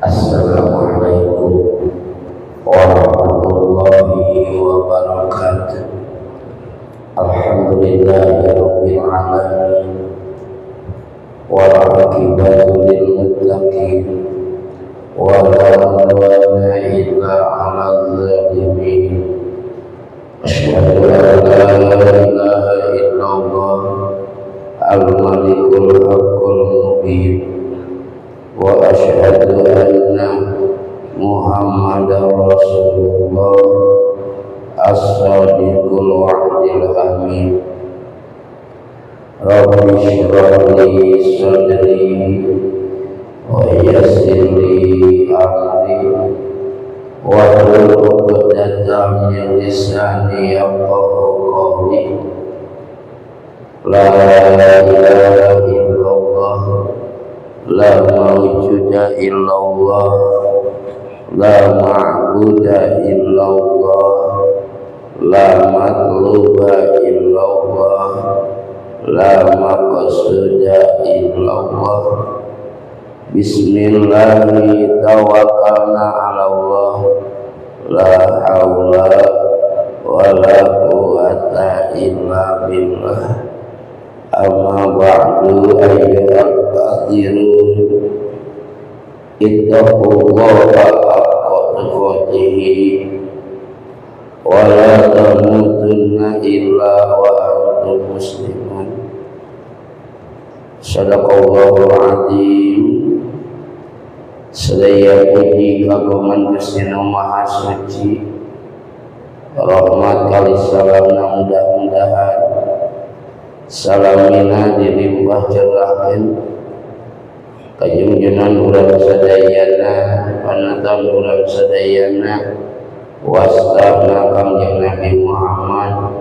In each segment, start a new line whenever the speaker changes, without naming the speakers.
Assalamualaikum warahmatullahi wabarakatuh. Alhamdulillahi rabbil alamin, wal aqibatu lil muttaqin, wa la 'udwana illa 'alal zalimin. Asyhadu an la ilaha illallah al-malikul haqqul mubin, wa asyhadu anna Muhammadar Rasulullah as-sadiqul wa'dil amin. Rabbi shrah li sadri wa yassir li amri wahlul 'uqdatam min lisani yafqahu qawli. La ilaha illallah, la mawjuda illallah, la ma'buda illallah, la matluba illallah, la maqsuda illallah. Bismillahi tawakkalna ala Allah, la haula wa la quwata illa billah. Amma ba'du, ayyuhal hadirun, ittaqullaha haqqa tuqatih wa la tamutunna illa wa antum muslimun. Shadaqallahul azim. Sadaya puji kagungan Gusti Nu Maha Suci, rahmat kali salamna mudah-mudahan salamina dilimpah cerahkeun kajungjunan urang sadayana, panutan urang sadayana, wastabna Kangjeng Nabi Muhammad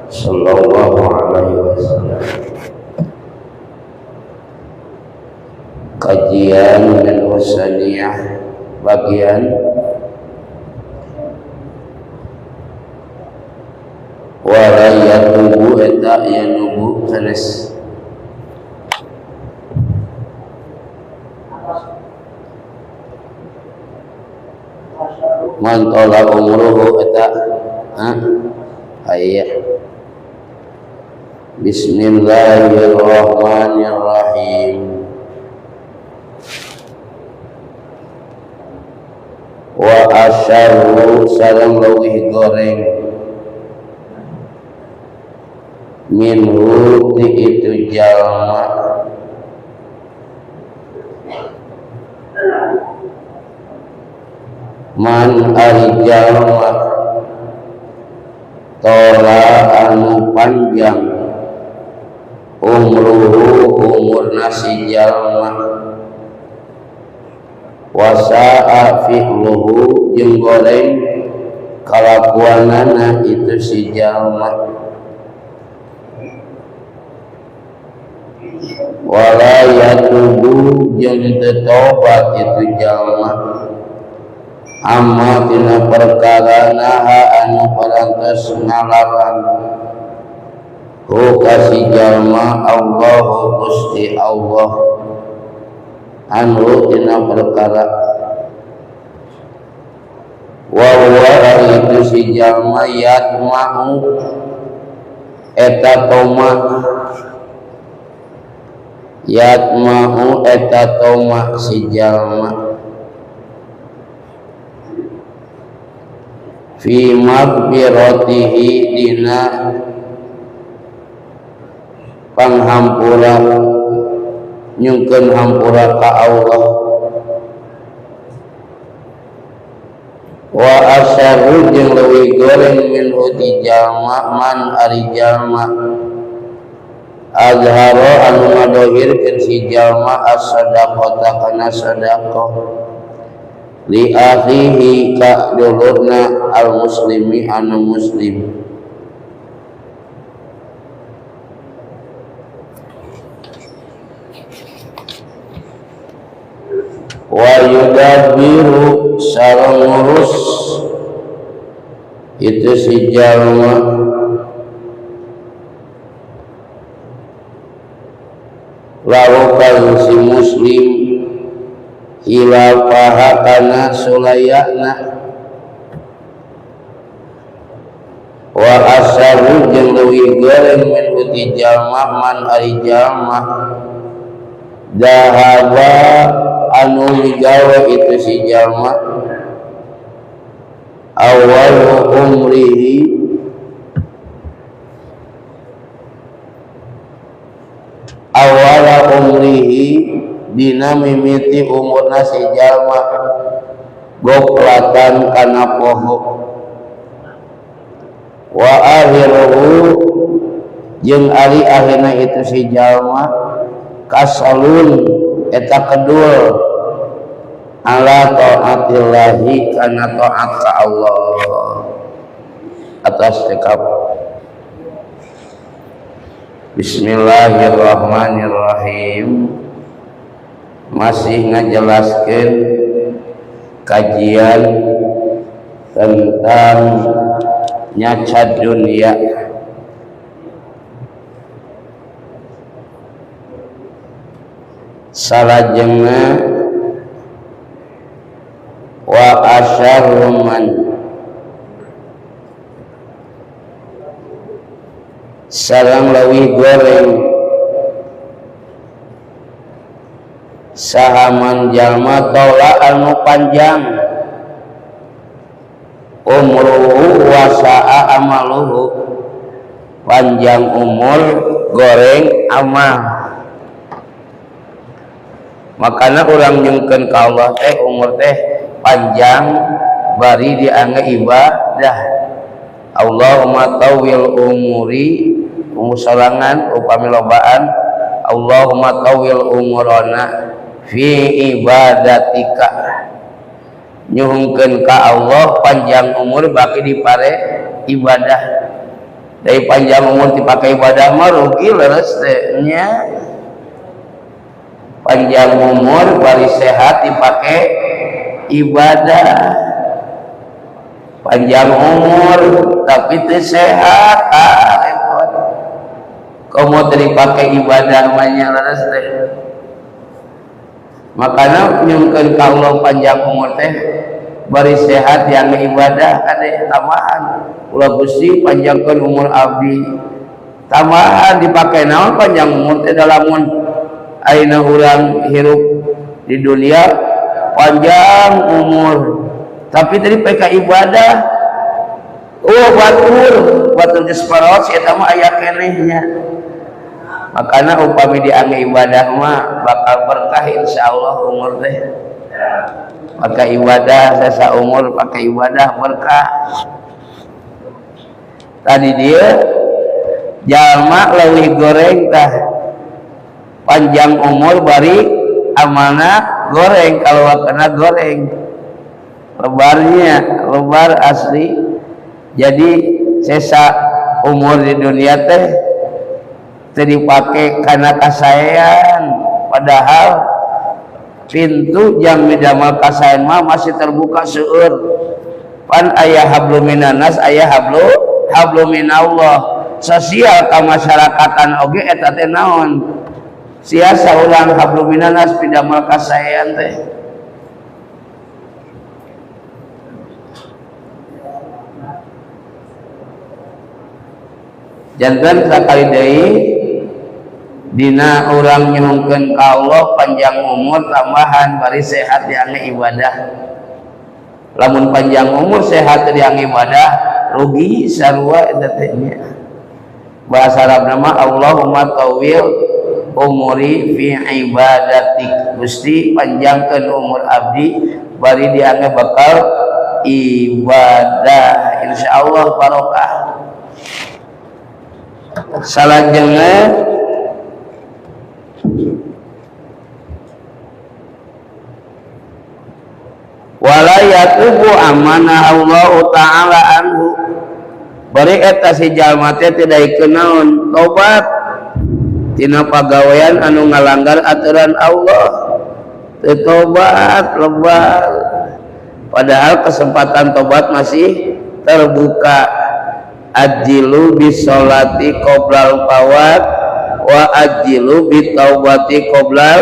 sallallahu alaihi wasallam. Kajian dan Husaniyah bagian wala yatubu eta yanubu sanes man tola umruhu eta ha hayya. Bismillahirrahmanirrahim. Wa asyarru sareng leuwih goreng minhu ti itu jalma man ari jalma tola anu panjang umruhu umurna si jalma, wasa'a fi'luhu jeung goreng kalakuanana itu si jalma, wala yatubu jeung teu tobat itu jalma amma tina perkara naha anu parantos ngalarang hu ka si jalma Allahu Gusti Allah anhu tina perkara, wa huwa itu si jalma yatma'u eta toma, yatma'u eta toma si jalma fi maghfiratihi dina panghampura nyungkeun hampura ka Allah, wa asyarru jeung leuwih goreng minhu ti jalma man ari jalma azhara anu ngadohirkeun si jalma as-sadaqata kana sadaqah li akhihi ka dulurna al-muslimi anu muslim. Wa yudabiru sareng ngurus itu si jalma lahu ka si muslim Hilafaha kana sulayana wa asaru jeung leuwih goreng min uti jalma man ari jalma dahaba anu migawe itu si jalma awal umrihi awala umrihi dina mimiti umurna si jalma goplatan kana poho wa akhiruhu jeung ari akhirna itu si jalma kasalun eta kedul ala taatillahi kana taat ka Allah atas cekap. Bismillahirrahmanirrahim. Masih ngajelaskeun kajian tentang nyaca dunia. Salajengna wa asyarruman sareng leuwih goreng sahaman jalma tola anu panjang umruhu wa sa'a amaluhu, panjang umur goreng amal. Makana urang nyungkeun ka Allah teh umur teh panjang bari diangge ibadah. Allahumma tawil umuri, umur sorangan upami lobaan, Allahumma tawil umurana fi ibadatika, nyuhungkeun ka Allah panjang umur baki dipare ibadah. Dari panjang umur dipakai ibadah mah rugi leres teh nya. Panjang umur bari sehat dipakai ibadah, panjang umur tapi teu sehat, ah repot. Komo teu dipake ibadah mah nya leres teh. Makana nyungkeun ka Allah panjang umur teh bari sehat yang ibadah kade tambahan. Ulah Gusti panjangkeun umur abdi, tambahan dipake naon panjang umur teh dalamun ayeuna urang hirup di dunia panjang umur tapi tadi PK ibadah, oh batur batur geus parot si eta mah aya keneh nya. Makana upami diangge ibadah mah bakal berkah insyaallah umur teh. Maka ibadah sesa umur pakai ibadah berkah. Tadi dia jalma leuwih goreng tah panjang umur bari amanah goreng, kalau kena goreng lebarnya lebar asli. Jadi sesa umur di dunia teh teu dipake kana kasaean, padahal pintu jang midamal kasaean mah masih terbuka seueur. Pan aya hablum minanas, aya hablum minallah. Sosial kamasyarakatan oge eta teh naon? Siasa ulang hablum minanas pidamal kasaean teh. Janten sakali deui dina urang nyuhunkeun ka Allah panjang umur tambahan bari sehat diangge ibadah. Lamun panjang umur sehat diangge ibadah rugi sarua eta teh nya. Bahasa Arabna mah Allahumma tawil umuri fi ibadatik, Gusti panjangkeun umur abdi bari diangge bakal ibadah, insyaallah barokah. Salajengna wala yatubu amana Allahu ta'ala anhu, bari eta si jalma teh teu daekeun naon tobat tina pagawean anu ngalanggar aturan Allah, teu tobat lebar, padahal kesempatan tobat masih terbuka. Ajilu bisolati qoblal fawat wa ajilu bitaubati qoblal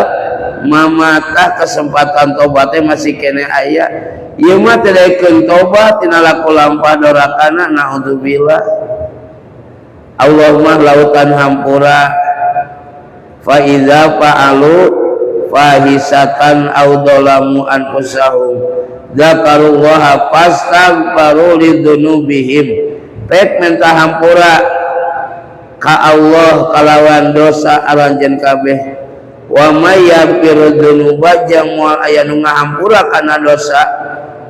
Mamatah kesempatan tobatnya masih keneh aya. Ieu mah teu daekeun tobat tina laku lampah dorakana, naudzubillah. Allah mah lautan hampura. Fa iza fa'alu fahisatan aw dzalamu anfusahum dzakarullaha fastaghfaru lidzunubihim. Pek minta hampura ka Allah kalawan dosa aranjeun kabeh. Wa may yaghfiru dzunuba, jeung moal aya nu ngahampura kana dosa,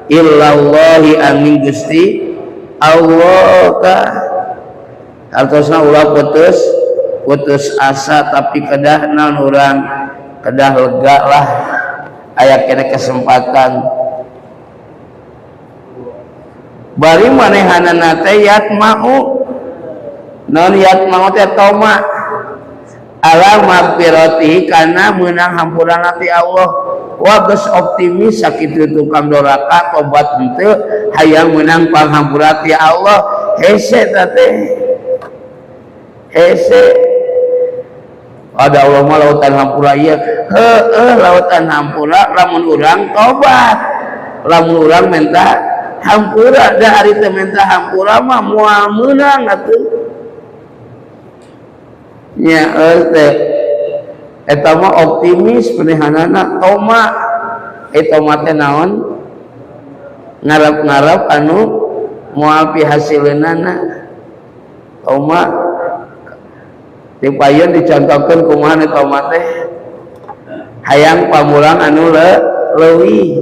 illallahi amin Gusti Allah. Ka hartosna ulah putus putus asa, tapi kedah naon, urang kedah lega lah, aya keneh kesempatan. Bari manehanana teh yatma'u naon, yatma'u teh toma ala magfiratihi kana meunang hampurana ti Allah. Wah, geus optimis sakitu tukang doraka, tobat henteu, hayang meunang panghampura ti Allah. Hese ta teh, hese. Ada Allah mah lautan hampura ieu, heueuh, lautan hampura lamun urang tobat, lamun urang minta hampura. Da ari teu minta hampura mah moal meunang atuh nya. Teh eta mah optimis penehanana toma. Eta mah teh naon, ngarap-ngarap anu moal pihasileunana, toma. Di payun dicontohkeun kumaha eta mah teh, hayang pamulang anu leuwih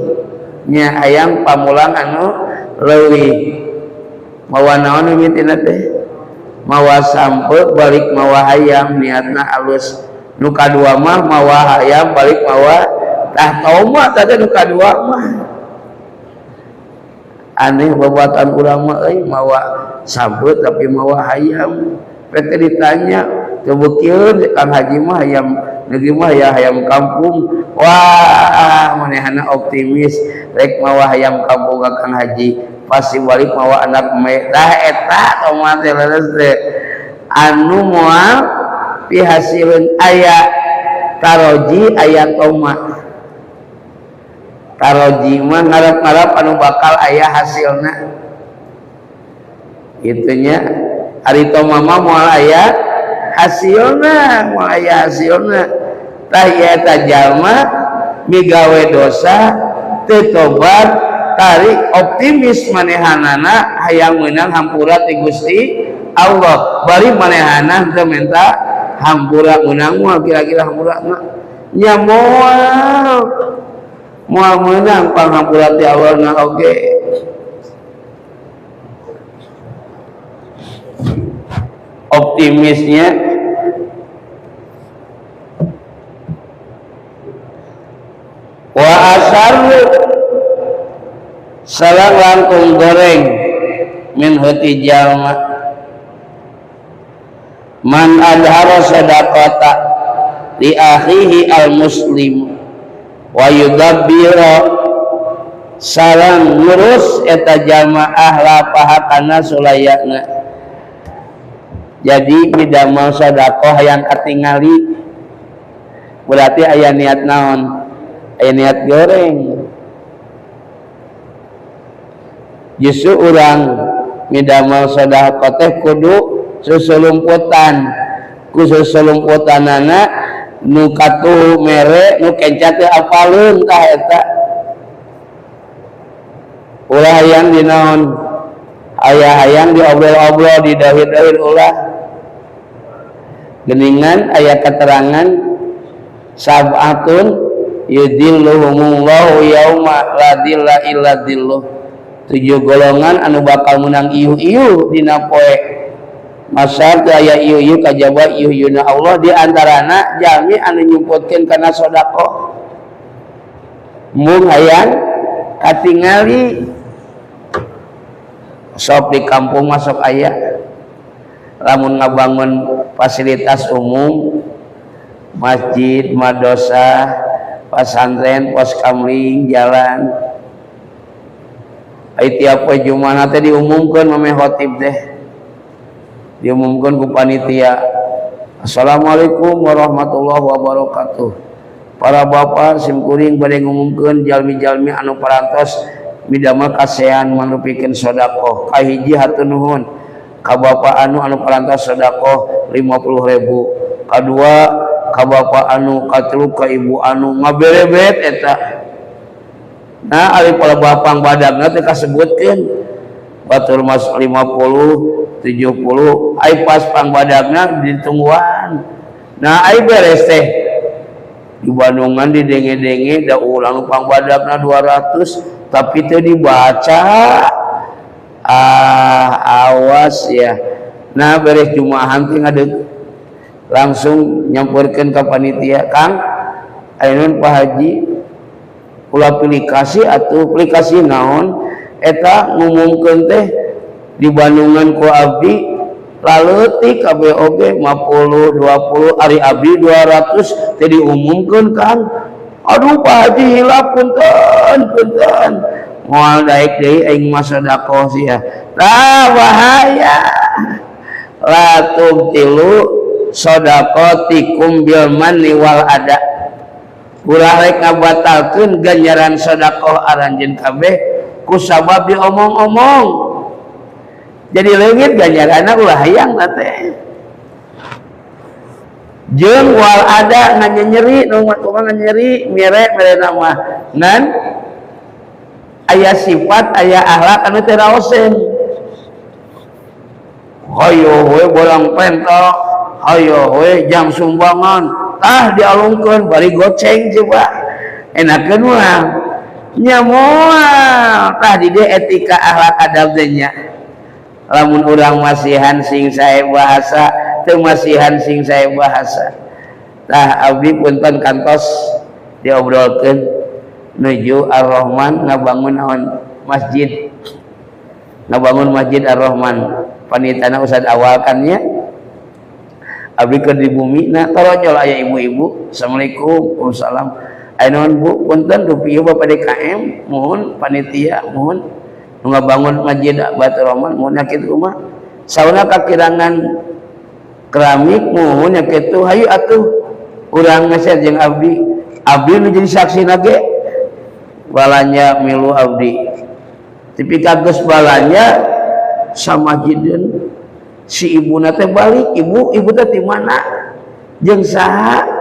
nya, hayang pamulang anu leuwih. Mawa naon mimitina teh? Mawa sampe balik mawa hayam, niatna alus. Nu kadua mah mawa hayam balik mawa tah toma tadi. Nu kadua mah aneh perbuatan urang mah euy, mawa sampe tapi mawa hayam. Pek ditanya teu beukieun Kang Haji mah hayam negeri mah ya hayam kampung. Wah, manehana optimis rek mawa hayam kampung ka Kang Haji, pasti balik mawa anak me. Tah eta toma teh leres teh anu moal pihasileun. Aya taroji, aya toma. Taroji mah ngarap-ngarap anu bakal aya hasilna itunya. Ari toma mah moal aya hasilna, moal aya hasilna. Tah ieu eta jalma migawe dosa teu tobat, tarik optimis manehanana hayang meunang hampura ti Gusti Allah, bari manehana teu minta hampura. Meunang moal kira-kira hampura mah nya? Moal, moal meunang panghampura ti Allah na oge. Optimisnya wa asarru salang langkung goreng min hati jalma man adhara sadaqata li akhihi al muslim wa yudabbira salang ngurus eta jamaah lapaha kana sulayana. Jadi midamel sedekah hayang katingali berarti aya niat naon, aya niat goreng. Justru urang midamel sedekah teh kudu susulumputan, ku susulumputanana nu katuh mere, nu kenca teh apaleun. Tah eta ulah hayang dinaon, aya hayang diobrol-obrol, didahir-dahir, ulah. Geningan aya keterangan sab'atun yudhilluhumullahu yauma la dhilla illa dhilluh, 7 golongan anu bakal menang iuh-iuh dina poe masar teu aya iuh-iuh kajaba iuh-iuhna Allah, di antarana jalmi anu nyumputkeun kana sedekah mung hayang katingali. Sok di kampung masuk aya lamun ngabangun fasilitas umum, masjid, madrasah, pasantren, pos kamling, jalan. Ai tiap poe Jumat teh diumumkeun mame khotib teh, diumumkeun ku panitia, assalamualaikum warahmatullahi wabarakatuh. Para bapak, simkuring bade ngumumkeun jalmi-jalmi anu parantos midamel kasean mangrupikeun sedekah. Kahiji, hatur nuhun ka bapak anu anu parantos sedekah 50.000. Kadua ka bapak anu, katilu ka ibu anu, ngaberebet eta. Nah, ari para bapak badagna teh kasebutkeun, batur mas 50, 70, ai pas pangbadagna ditungguan. Nah, ai beres teh di Bandungan didenge-denge da urang pangbadagna 200 tapi teu dibaca. Ah, awas ya. Nah, beres jumahan teh ngadeg langsung nyamperkeun ka panitia, "Kang, ayeuna Pak Haji, ulah pilih kasih atuh." Pilih kasih naon? Eta ngumumkeun teh di Bandungan ku abdi laleutik kabeh oge 50, 20, ari abdi 200 teh diumumkeun, Kang. "Aduh, Pak Haji, hilap, punten, punten, moal daek deui aing mah sedekah sia." Tah, bahaya. La tubtilu shadaqatikum bil manni wal adza, ulah rek ngabatalkeun ganjaran sedekah aranjeun kabeh ku sabab diomong-omong, jadi leungit ganjaranna. Ulah hayang teh jeung wal adza, nganyeri nu kumaha, nyeri mere mere nama ngan aya sifat, aya akhlak anu teu raoseun. Hayo we bolang penta, hayo we jang sumbangan, tah dialungkeun bari goceng, coba enakeun mah nya moal. Tah, di dieu etika akhlak adab teh nya. Lamun urang masihan sing sae bahasa, teu masihan sing sae bahasa. Tah, abdi punten kantos diobrolkeun nuju Ar-Rahman ngabangun naon, masjid, ngabangun Masjid Ar-Rahman, panitana Ustad awal kan nya. Abdi keur di bumi, nah, torojol aya ibu-ibu, "Assalamualaikum." "Waalaikumsalam." "Aya naon, Bu?" "Punten, dupi ieu Bapak DKM, mohon panitia, mohon nu ngabangun Masjid Baitur Rahman, mohon nya kitu mah sauna kakirangan keramik, mohon nya kitu." "Hayu atuh urang meser jeung abdi." Abdi nu jadi saksi ge balanja milu abdi. Tapi geus balanja samajidun, si ibu teh balik, "Ibu, ibu teh di mana jeung saha?"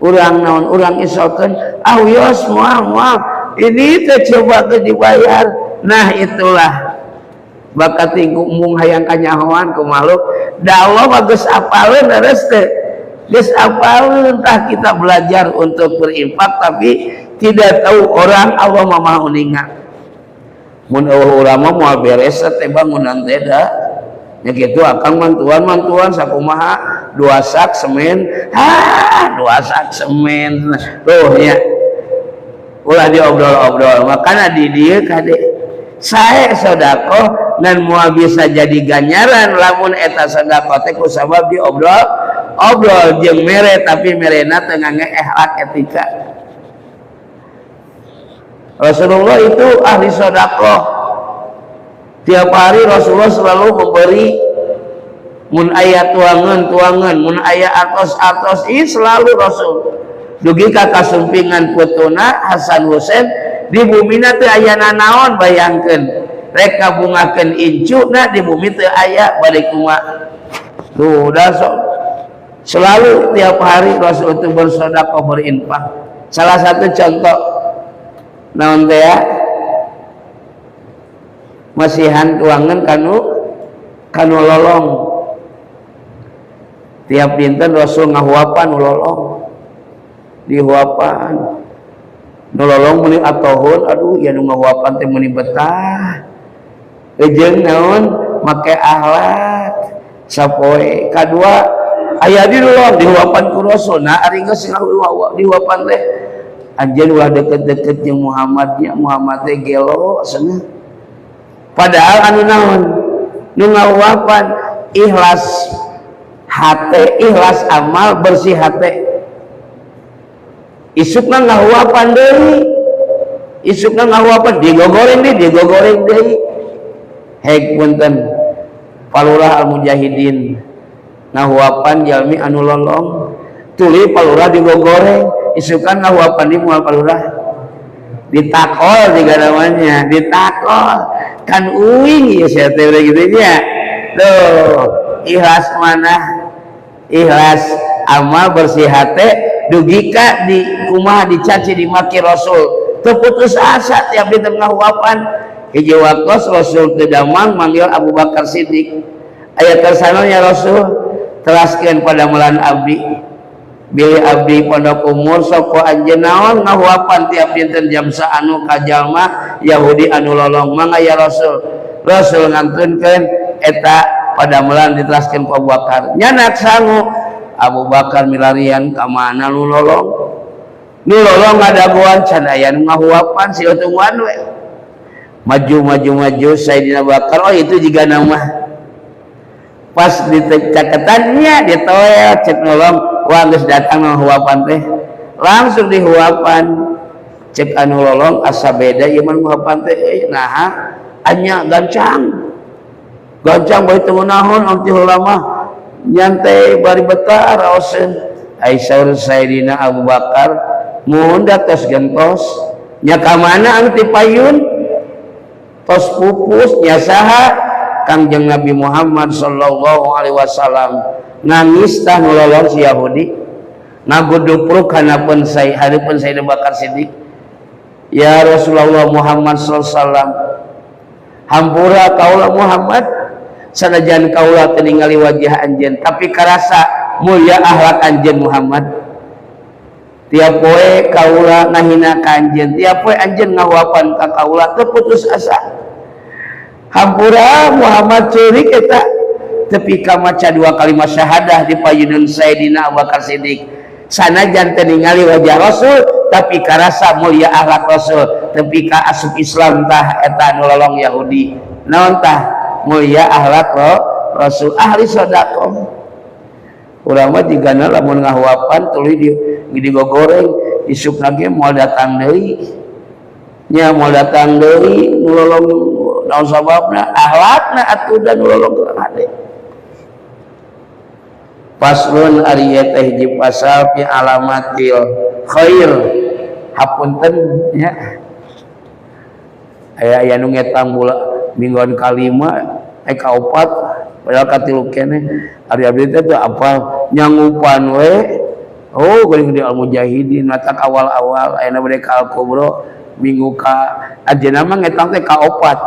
Urang naon, urang isokeun, "Ah, wios, moal moal ini teh." Coba ke dibayar. Nah, itulah bakat mung hayang kanyahoan ku makhluk. Da Allah mah geus apaleun, leres teh geus apaleun. Tah, kita belajar untuk berinfak tapi tidak tahu orang, Allah mah Maha uninga. Mun euweuh urang mah moal beres teh bangunan teh da nya kitu. Akang mantuan mantuan sakumaha, 2 sak semen, ha, 2 sak semen tuh nya. Ulah diobrol-obrol. Makana di dieu kade sae sedekah ngan moal bisa jadi ganjaran lamun eta sedekah teh ku sabab diobrol obrol jeung mere, tapi merena teu ngangge akhlak etika. Rasulullah itu ahli sedekah. Tiap hari Rasulullah selalu memberi. Mun aya tuangan tuangan, mun aya artos artos, ini selalu Rasul. Dugi ka kasumpingan putuna Hasan Husain, di bumina teu aya nanaon. Bayangkeun rek kabungakeun incuna di bumi teu aya, balik kumaha tuh? Udah sok selalu tiap hari Rasul itu bersedekah, berinfak. Salah satu contoh naon teh ya, masihan tuangan kanu kanu lolong. Tiap dinten Rasul ngahuapan nu lolong, dihuapan nu lolong meuni atohun. Aduh ya, nu ngahuapan teh meuni betah jeung naon, make akhlak. Sapoe kadua aya di lolong, dihuapan ku Rasul. Nah, ari geus dihuapan teh, "Anjeun ulah deket-deket jeung Muhammad nya, Muhammad teh gelo," cenah. Padahal anu naon, nu ngahuapan ikhlas hate, ikhlas amal, bersih hate. Isukna ngahuapan deui, isukna ngahuapan, digogoreng deui, digogoreng deui. Hek punten, Palurah Al Mujahidin ngahuapan jalmi anu lolong, tuluy palurah digogoreng. Isukan ngahuapan di moal, Pak Lurah? Ditakol juga namanya, ditakol kan uing ya, saya teh gitu nya. Tuh, ikhlas mana, ikhlas amal, bersih hati, dugika di kumaha dicaci dimaki Rasul teu putus asa. Tiap di tengah huapan, hiji waktos Rasul teu damang, manggil Abu Bakar Siddiq, "Aya kersana ya Rasul?" "Teraskeun padamelan abdi, bilih abdi pondok umur sok anjeun naon ngahuapan tiap dinten jam saanu ka jalma Yahudi anu lolong. Mangga ya Rasul." Rasul ngantunkeun eta padamelan, diteraskeun ku Abu Bakar. Nyanak sangu Abu Bakar milarian ka mana nu lolong. Nu lolong ngadagoan, "Can aya nu ngahuapan, sih tungguan we." Maju, maju, maju Sayyidina Bakar, "Oh, itu juga nama." Pas dicaketannya, ditoel, cek nolong, "Wah, geus datang nu huapan teh." Langsung dihuapan. Cek anu lolong, "Asa beda ieu mah huapan teh euy. Naha?" "Anya gancang gancang, bae teu ngeunaheun ti heula mah nyantai bari betah raoseun." Ai saur Sayyidina Abu Bakar, "Mun da tos gentos nya, ka mana anu ti payun tos pupus nya?" Saha? Kangjeng Nabi Muhammad sallallahu alaihi wasallam. Nangis tah nu lolong si Yahudi, ngagudupruk hanapeun say hareupeun Sayyidina Bakar Siddiq, "Ya Rasulullah Muhammad sallallahu alaihi wasallam, hampura kaula Muhammad. Sanajan kaula teu ningali wajah anjeun, tapi karasa mulia akhlak anjeun Muhammad. Tiap poe kaula ngahina ka anjeun, tiap poe anjeun ngahuapan ka kaula, teu putus asa. Hampura Muhammad." Ceurik eta, tepi ka maca dua kalimat syahadah di payunun Sayyidina Abu Bakar Siddiq. Sanajan teu ningali wajah Rasul, tapi karasa mulia akhlak Rasul, tepi ka asup Islam tah eta nu lolong Yahudi. Naon tah? Mulia akhlak Rasul, ahli sedekah. Urang mah jigana lamun ngahuapan tuluy di digogoreng, isuk lagi moal datang deui nya, moal datang deui nu lolong. Naon sababna? Akhlakna atuh dan nu lolong hade. Faslun, ari ieu teh hiji pasal, fi alamatil khair. Hapunten nya, aya aya nu ngetang bula mingguan kalima eh kaopat, padahal katilu keneh. Ari abdi teh teu apal, nyangupan we. Oh, geuning di Al Mujahidin matak awal-awal, ayeuna bade ka Al Kubro minggu ka ajeuna mah ngetang teh kaopat,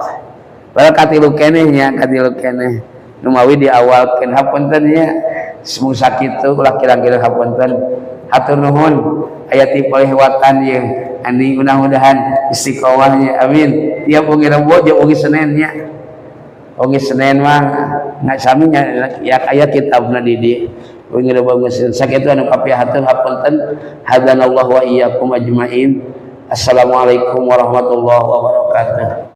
padahal katilu keneh nya, katilu keneh. Nu mawi diawalkeun, hapunten nya. Semua sakitu ulah kira-kira, hapunten. Hatur nuhun, aya ti palehwatan ieu ani, mudah-mudahan istiqomahnya, amin. Tiap wengi Rebo jeung wengi Senin nya. Wengi Senin mah nggak sami nya ya, aya kitabna di dieu. Wengi Rebo, wengi Senin. Sakitu anu kapihatur, hapunten. Hadanallahu wa iyyakum ajmain. Assalamualaikum warahmatullahi wabarakatuh.